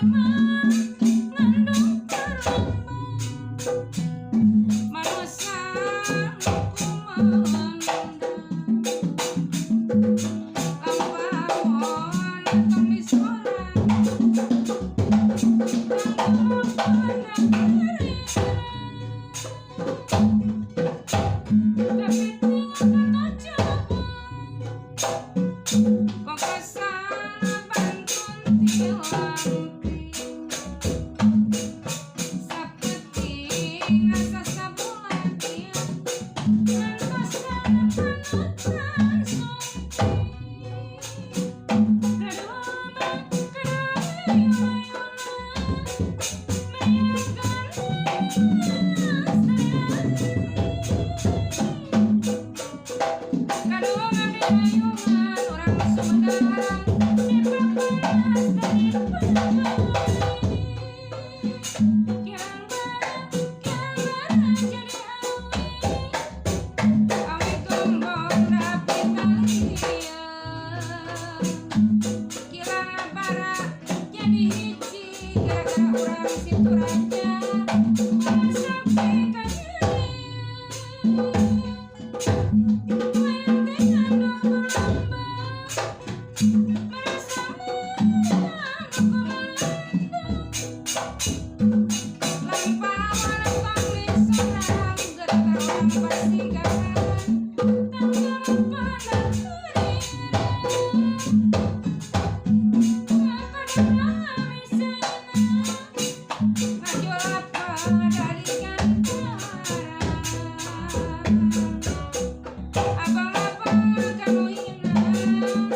Ngandung perlambang manusia nu kumandang. Lampahon tong disorang kanggo panakeuring. Tapi kata coba kokosan pantun tilampi sapeting asa sabulan ieu ngantosan panutan sungki kadua kadua yuna meyakan. Kadua ngayungan urang Sumedang dipapanas dari Kiang bara, kiang bara jadi awi. Awi gombong rapi talieu. Kira bara jadi hiji gara-gara urang Situraja. Ulah sampai ka nyeri. Wayang teh ngandung berlambang. Merasa nu kumandang. Lampahan tong disorang gara-gara urang pasinggahan. Tanggal panakeuring. Ngakodona misalna ngajolapa dari gantara. Abang-abang kanu hina bidang.